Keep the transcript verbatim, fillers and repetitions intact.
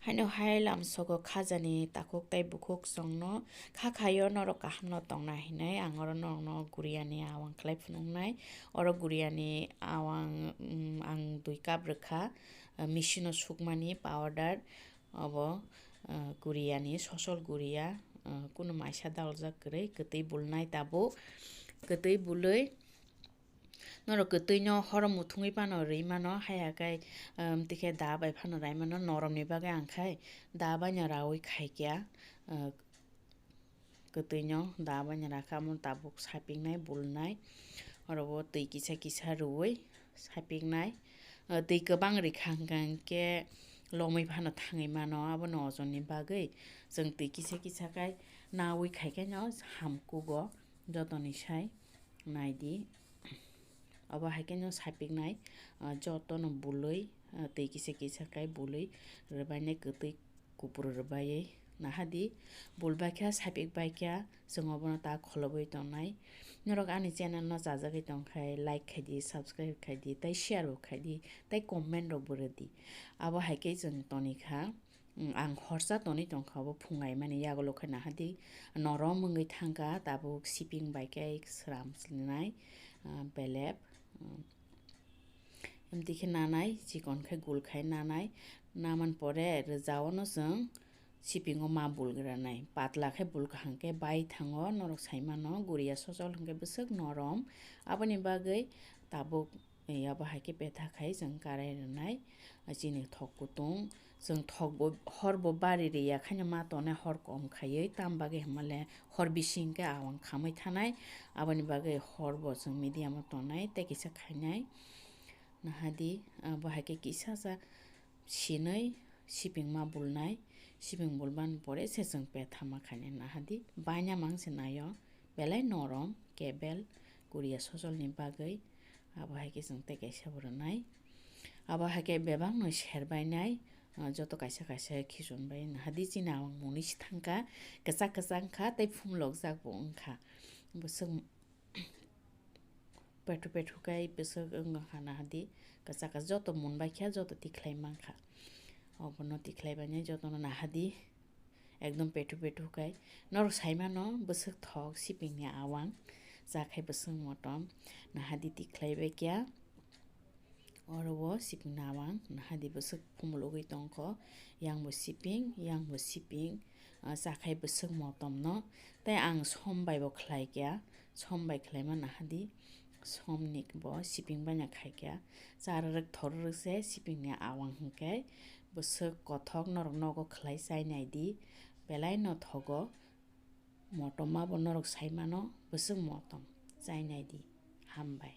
Haino hai lamsogo khajani takhuk tei bukhuk chwngno kha khaio norok kahamno tongna hinwi ang oro norokno guriyani awang khlai phunuknai. Oro guriyani awang, mm, ang dui cup rwkha, ah, machine-o sukmani powder, obo, ah, guriyani sosol guriya, ah, kunu maisa daljak kwrwi kwtwi bulnai tabuk. Kwtwi bulwi norok kwtwino horo muthungwi phano rwi mano, haiya khe, um, tikhe da bai phano rai mano, noromni bagwi ang khai da baino raui khai kya, uh, kwtwino da baino rakha, omo tabuk sapiknai, bulnai, oro o twi kisa kisa rwui sapiknai. Uh, twi kwbang rikha hwnkha hwnkhe lomwi phano thangwi mano, abono ojonni bagwi chwng twi kisa kisa khai naui khai khe no hamkugo jotoni sai. Naidi. Obo hai khe no sapiknai, ah, jotono bulwi, ah, twi kisa kisa khai bulwi rwbainai, kwtwi kupru rwbaiwi. Nahadi, bulbaikha, sapikbaikha, chwng obono ta kholobwi tongnai. Norok ani channel no chajagwi tongkhai, like khaidi, subscribe khaidi, tei share bo khaidi, tei comment rok bo rwdi. Abo hai khe chwng tonikha. Mm, ang horsa tonwi tongkha, obo phungaimani yagulo khe nahadi norom wngwi thangkha, tabuk siping bai khe sram sinai, ah, belep, mm, emti khe nanai, chikon khe gul khai nanai, naman pore rwjaono chwng sipingo ma bulgranai, patla khe bulkha hwnkhe bai thango, norok saimano guriya sosol hwnkhe bwswk norom, aboni bagwi tabuk Abo hai khe petha khai chwng karai rwnai, chini thok kutung. Chwng thok bo, hor bo bari rwya khaino ma tongnai, hor kom khaiwi, tam bagwi hwnmale hor bising khe awang khamwi thanai, aboni bagwi hor bo chwng medium o tongnai, tei kisa khainai. Nahadi, abo hai khe kisa sa sinwi siping ma bulnai, siping bulbani pore se chwng petha ma khainai. Nahadi, baina mang se naio, belai norom, kebel, guriya sosol ni bagwi. Abo hai khe chwng tei kaisa bo rwnai. Abo hai khe bebak no serbainai, ah, joto kaisa kaisa khichun bai. Nahadi chini awang muni si thangkha, kwchak kwchak wngkha tei phumlokjak bo wngkha. Bwswk pethu pethu kai bwswk wngkha nahadi, kwchak kwchak joto mun bai kha, joto tikhlai mankha. Obono tikhlai bainai jotono nahadi. Ekdom pethu pethu kai. Norok saimano bwswk thok sipingni awang. Chakhai bwswk motom. Nahadi tikhlai bai kya. Oro o sipingni awang. Nahadi bwswk phumulugwi tongkho. Yang bo siping, yang bo siping. Ah, chakhai bwswk motomno. Tei ang som bai bo khlai kya. Som bai khlaima nahadi. Somni bo siping baina khai kya. Charwrwk thorwrwk se sipingni awang hwnkhe bwswk kothok norok nogo khlai chai nai di. Belai no thogo. Motom ma bo norok sai mano, bwswk motom chai nai di. Hambai.